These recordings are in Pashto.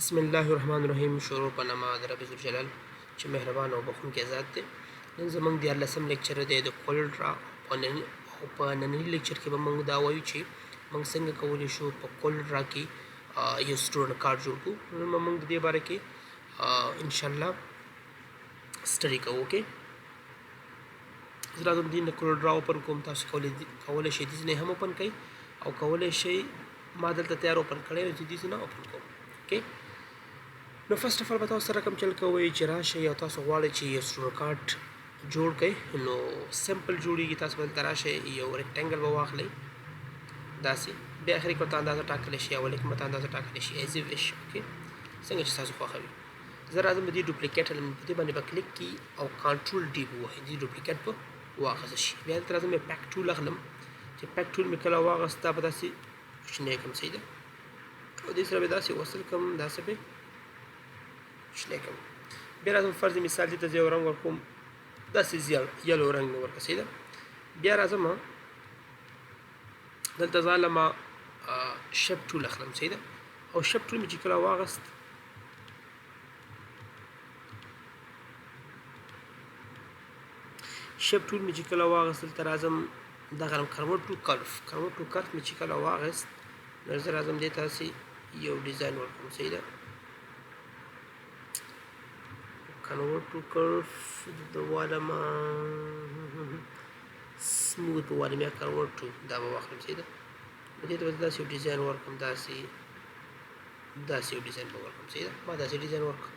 بسم الله الرحمن الرحیم. شروع په نامه د رب ذوالجلال چې مهربان او بخښونکی ذات دی. نن زموږ 13 لیکچر دی د کورل ډرا، او په ننني لیکچر کې به موږ دا وایو چې موږ څنګه کولی شو په کورل ډرا کې یو سټوډنټ کارت جوړ کړو. نن به موږ د دې باره کې انشاءالله سټډي کوو. okay، زه راځم دې نه کورل ډرا open کوم. تاسو کولی شئ دې نه هم open کړئ او کولی شئ ما دلته تیار open کړی نو زه دې نه open کوم. okay، نو first of all به تاسو سره کوم چل کوئ چې راشئ او تاسو غواړئ چې یو سټوډنټ کارت جوړ کړئ، نو simple جوړیږي. تاسو به دلته راشئ، یو rectangle به واخلئ داسې، بیا اخري کې ورته اندازه ټاکلی شي، اول کې ورته اندازه ټاکلی شي، as you wish. okay، څنګه چې تاسو خوښه وي. زه راځم د دې duplicate په دې باندې به کلیک کړي او control D به ووهئ، دې duplicate به واخیستل شي. بیا دلته راځم pack tool اخلم، چې pack tool مې کله واخیست دا به داسې کوچنی کړم، صحیح ده، او دې سره به داسې وصل کړم، داسې به کوچنی کړم. بیا راځم فرض مثال دې ته زه یو رنګ ورکوم، داسې زیړ yellow رنګ مې ورکړه، صحیح ده. بیا راځم دلته ځان له ما shape tool اخلم، صحیح ده، او shape tool مې چې کله واخیست shape tool مې چې کله واخیست دلته راځم دغه رنګ convert to curve، convert to curve مې چې کله واخیست نو زه راځم دې ته داسې یو ډیزاین ورکوم، صحیح ده. convert to curve د والم smooth والم یا convert to دا به واخلم، صحیح ده. دې ته به داسې یو ډیزاین ورکوم، داسې داسې یو ډیزاین به ورکوم، صحیح ده. ما داسې ډیزاین ورکړ،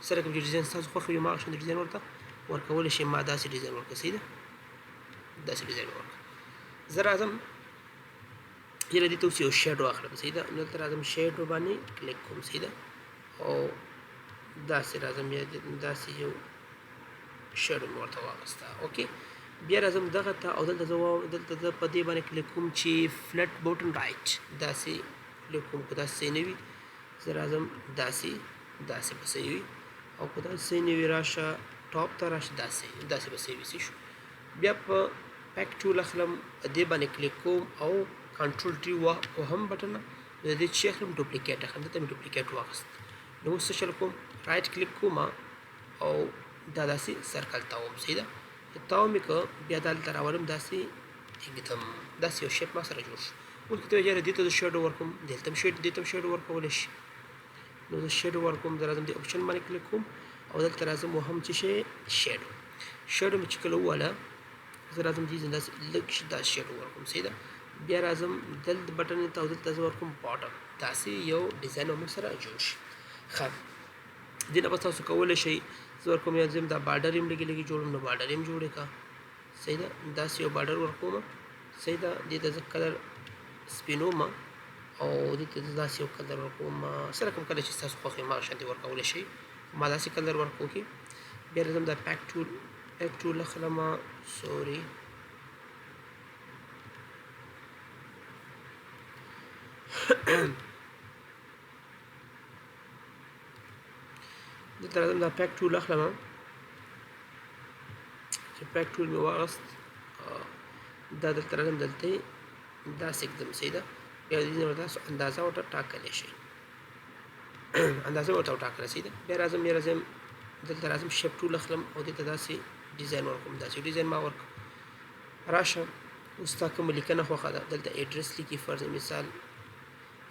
سره کوم چې ډیزاین ستاسو خوښ وي ما هغه شان ډیزاین ورته ورکولی شئ. ما داسې ډیزاین ورکړ، صحیح ده، داسې ډیزاین ورکړ. زه راځم یاره دې ته اوس یو shadow اخلم، صحیح ده. نو دلته راځم shadow باندې کلیک کوم، صحیح ده، او داسې راځم بیا داسې یو shadow مې ورته واخیسته. okay، بیا راځم دغه ته او دلته زه دلته زه په دې باندې کلیک کوم چې flat bottom right، داسې کلیک کوم. که داسې صحیح نه وي زه راځم داسې داسې به صحیح وي، او که داسې صحیح نه وي راشه top ته راشه، داسې داسې به صحیح وي. صحیح شو. بیا په pack tool اخلم، په دې باندې کلیک کوم او control D وهم button، د دې چې اخلم duplicate اخلم، دلته مې duplicate واخیست. نو اوس څه چل کوم، right click کوم او دا داسې circle تاوم، صحیح ده. تاو مې که بیا دلته راولم داسې ږدم، داسې یو shape ما سره جوړ شو. اوس که ته یاره دې ته زه shadow ورکوم، دلته هم shade دې ته هم shadow ورکولی شي. نو زه shadow ورکوم، زه راځم دې option باندې کلیک کوم او دلته راځم وهم چې شی shadow. shadow مې چې کله وواله زه راځم دې داسې لږ داسې shadow ورکوم، صحیح ده. بیا راځم دلته button ته او دلته زه ورکوم bottom، داسې یو ډیزاین به موږ سره جوړ شي. ښه، دې نه پس تاسو کولی شئ زه ورکوم یا زه دا border یې هم لږې لږې جوړوم، نو border یې هم جوړې کړه، صحیح ده. داسې یو border ورکوم، صحیح ده. دې ته زه color سپینوم او دې ته زه داسې یو color ورکوم، سره کوم color چې ستاسو خوښ وي ما شان دې ورکولی شئ. ما داسې color ورکوم. okay، بیا راځم دا pack tool، pack tool اخلم، sorry دلته راځم دا pack tool اخلم. چې pack tool مې واخیست دا دلته راځم دلته یې داسې ږدم، صحیح ده. بیا د دې نه تاسو اندازه ورته ټاکلی شئ، اندازه ورته وټاکله، صحیح ده. بیا راځم بیا راځم دلته راځم shape tool اخلم او دې ته داسې ډیزاین ورکوم، داسې ډیزاین ما ورکړ. راشه اوس ستا کومه لیکنه خوښه ده، دلته ایډرس لیکي، فرض مثال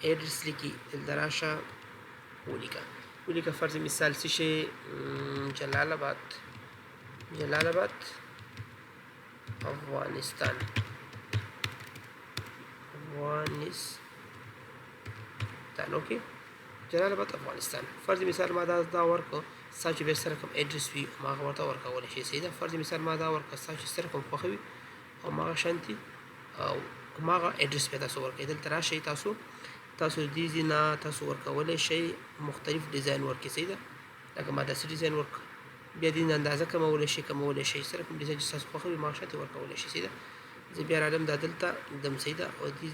ایډرس لیکي، دلته راشه ولیکه، ولیکه فرض مثال څه شی، جلال آباد، جلال آباد افغانستان، افغانستان. okay، جلال آباد افغانستان. فرض مثال ما دا دا ورکړ، ستا چې بیا سره کوم ایډرس وي ما هغه ورته ورکولی شي، صحیح ده. فرض مثال ما دا ورکړ، ستا چې سره کوم خوښه وي هماغه شانتي او هماغه ایډرس بیا تاسو ورکوئ. دلته راشئ تاسو تاسو دې ځای نه تاسو ورکولی شئ مختلف ډیزاین ورکړئ، صحیح ده. لکه ما داسې ډیزاین ورکړ، بیا دې نه اندازه کمولی شئ، کمولی شئ، سره کوم ډیزاین چې ستاسو خوښه وي ما شاته ورکولی شئ، صحیح ده. زه بیا رالم دا دلته ږدم، صحیح ده، او دې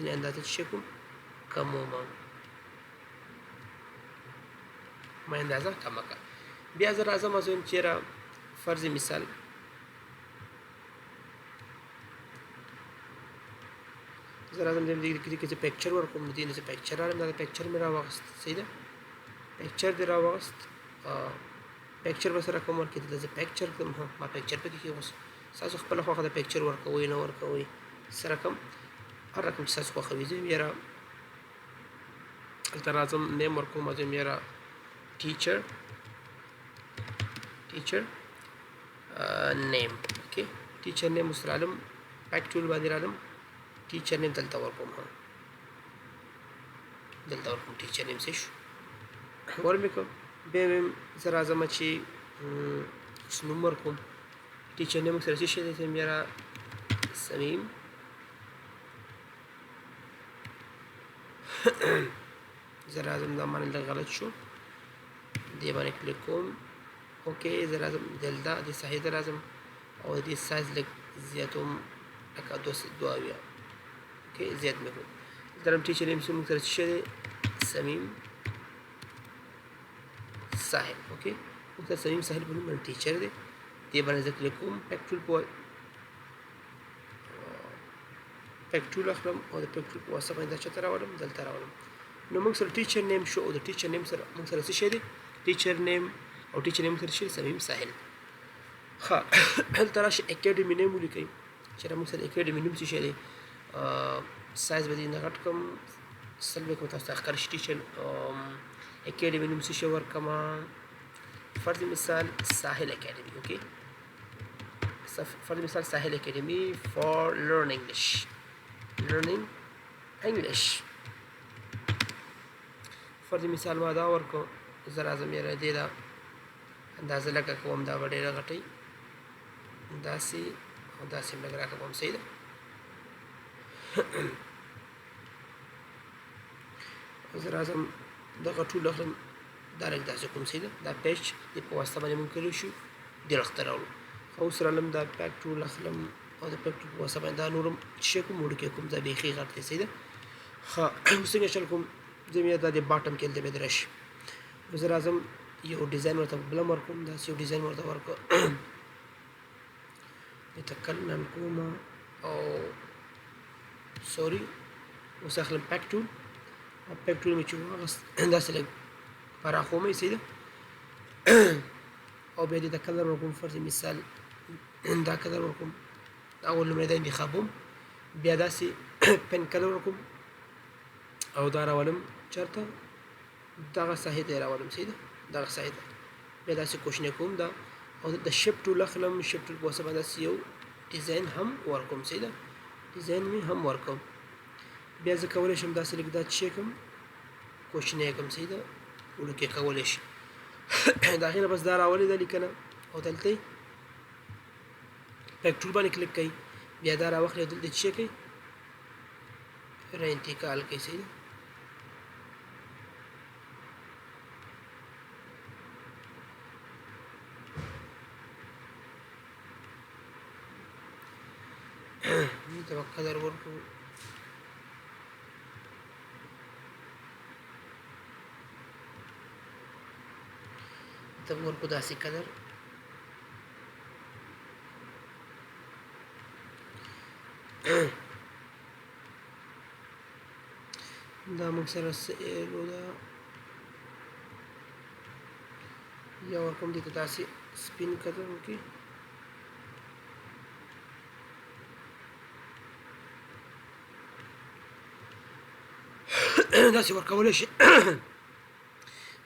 ځای اندازه چې کوم کموم، ما اندازه کمه کړه. بیا زه راځم زه وایم چېرې فرض مثال زه راځم دې کې زه picture ورکوم، دې نه زه picture راوړم، دا picture مې راواخیست، صحیح ده. picture دې راوغست، picture به سره کوم ورکړي، دلته زه picture کړم. ها، ما picture پکې کېښوست. ستاسو خپله خوښه ده، picture ورکوئ نه ورکوئ، څه رقم هر رقم چې ستاسو خوښه وي. زه وایم یاره دلته راځم، name ورکوم، زه وایم یاره teacher name. okay، teacher name اوس رالم، pick tool باندې رالم، teacher name دلته ورکوم. ها، دلته ورکوم teacher name. څه شو ور مې کړ. بیا مې زه راځم چې اوس نوم ورکوم. teacher name سره څه شی دی؟ زه وایم یاره صمیم. زه راځم، دا معنی لږ غلط شو، دې باندې کلیک کوم. okay، زه راځم دلته دې ساحې ته راځم او د دې size لږ زیاتوم، لکه 72. okay، زیات مې کړو. دلته هم teacher name موږ سره څه شی دی؟ صمیم ساحل. okay، موږ سره صمیم ساحل په نوم باندې teacher دی. دې باندې زه کلیک کوم، pick tool په pick tool اخلم او د pick tool په واسطه باندې دا چاته راولم؟ دلته راولم. نو موږ سره teacher name شو او د teacher name سره موږ سره څه شی دی؟ teacher name او teacher name سره څه شی دی؟ صمیم ساحل. ښه، دلته راشئ academy name ولیکئ چې موږ سره academy نوم څه شی دی. سایز به دې نه غټ کړم، سل به کوم تاسو ته ښکاره شي. teacher academy نوم څه شی ورکړم؟ فرض مثال ساحل academy. okay، فرض مثال ساحل academy for learn English، learning English. فرض مثال ما دا ورکړو. زه راځم یاره دې دا اندازه لږه کوم، دا به ډېره غټوي، داسې او داسې هم لږ راکوم. صحیح ده. زه راځم دغه ټول اخلم، دا لږ داسې کوم. صحیح ده. دا پیچ دې په واسطه باندې مونږ کولی شو دې اړخ ته راوړو. خو اوس رالم دا pick tool اخلم او د pick tool په واسطه باندې دا نور هم څه شی کوم، وړوکی کوم. دا بیخي غټ دی. صحیح ده. ښه، اوس څنګه چل کوم؟ زه مې دا د bottom کې دلته به راشي. نو زه راځم یو design ورته بل ورکوم، داسې یو design ورته ورکړم. دې ته کلن کوم او sorry، اوس اخلم pick tool او pick tool مې چې واخیست داسې لږ پراخوم یې. صحیح ده. او بیا دې ته colour ورکوم، فرض مثال دا colour ورکوم، اول لومړی دا انتخابوم، بیا داسې pen colour ورکوم او دا راولم چېرته؟ دغه ساحې ته یې راولم. صحیح ده، دغه ساحې ته بیا داسې کوشنی کوم دا، او د shape tool اخلم، shape tool په واسطه باندې داسې یو design هم ورکوم. صحیح ده، design مې هم ورکوم. بیا زه کولی شم داسې لږ دا چې کړم، کوچنی کړم. صحیح ده، وړوکی کولی شي. د هغې نه بس دا راولې دا لیکنه او دلته یې pick tool باندې کلیک کوي، بیا دا راواخلي او دلته چې کوي را انتقال کوي. صحیح ده. دې ته به colour ورکړو. ته به ورکړو داسې colour. دا موږ سره څه ایرو ده، یا ورکوم دې ته داسې سپین colour. okay، داسې ورکولی شي.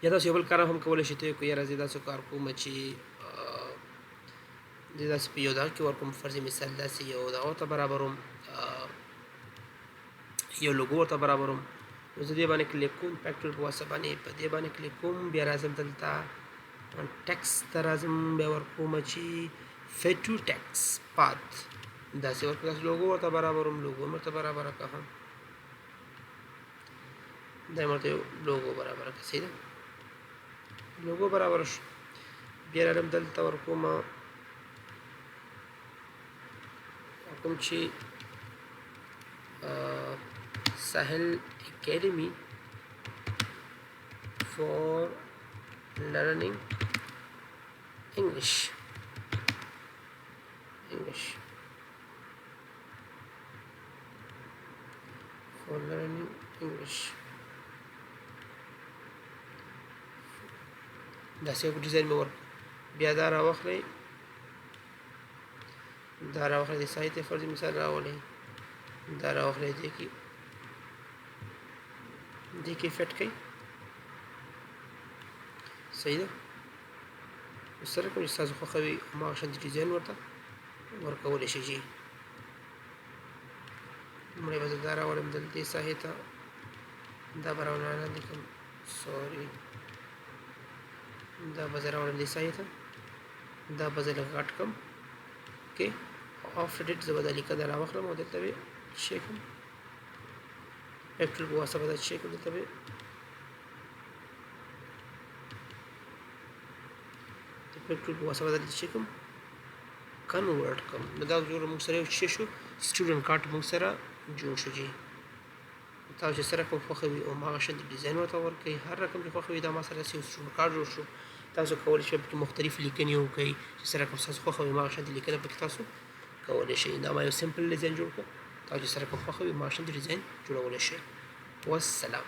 یا داسې یو بل کار هم کولی شي، ته یې یاره زه داسې کار کوم چې زه داسې په یو دغه کې ورکوم، فرض مثال داسې یو دغه ورته برابروم، یو لوګو ورته برابروم. نو زه دې باندې کلیک کوم، pick tool په واسطه باندې په دې باندې کلیک کوم، بیا راځم دلته ټیکس ته راځم، بیا ورکوم چې fit to text path، داسې ورکوم، داسې لوګو ورته برابروم، لوګو مې ورته برابره کړه، دا مې ورته یو لوګو برابره کړه. صحیح ده، لوګو برابر شو. بیا راځم دلته ورکوم، ورکوم چې ساحل academy for learning English, English for learning English, داسې یو ډیزاین مې ورکړ. بیا دا راواخلئ، دا راواخلئ، د سایت فرضي مثال راولئ، دا راواخلئ، دې کې فټ کړئ. صحیح ده. سره کوم چې ستاسو خوښه وي هماغه شان ډیزاین ورته ورکولی شئ جي. لومړی به زه دا راولم دلته دې ساحې ته، دا به راولم لاندې کړم، سوري، دا به زه راولم دې ساحې ته، دا به زه لږ غټ کړم. اوکې، افټر ډیټ زه به دا لیکنه راواخلم او دلته به یې شی کړم، پیکټل په واسطه به دا شی کړم، دلته به د پیکټل په واسطه به دا شی کړم، کنورټ کړم. نو دا جوړ موږ سره یو شی شو، سټوډنټ کارت موږ سره جوړ شو جي. تاسو چې سره کوم خوښه وي او هماغه شان ډیزاین ورته ورکړئ، هر رقم چې خوښه وي. دا ما سره داسې یو سټوډنټ کارت جوړ شو. تاسو کولی شئ پکې مختلف لیکنې وکړئ چې سره کوم ستاسو خوښه وي هماغه شان لیکنه پکې تاسو کولی شئ. دا ما یو سمپل ډیزاین جوړ کړ، تاسو چې سره کوم خوښه وي هماغه شان ډیزاین جوړولی شئ. والسلام.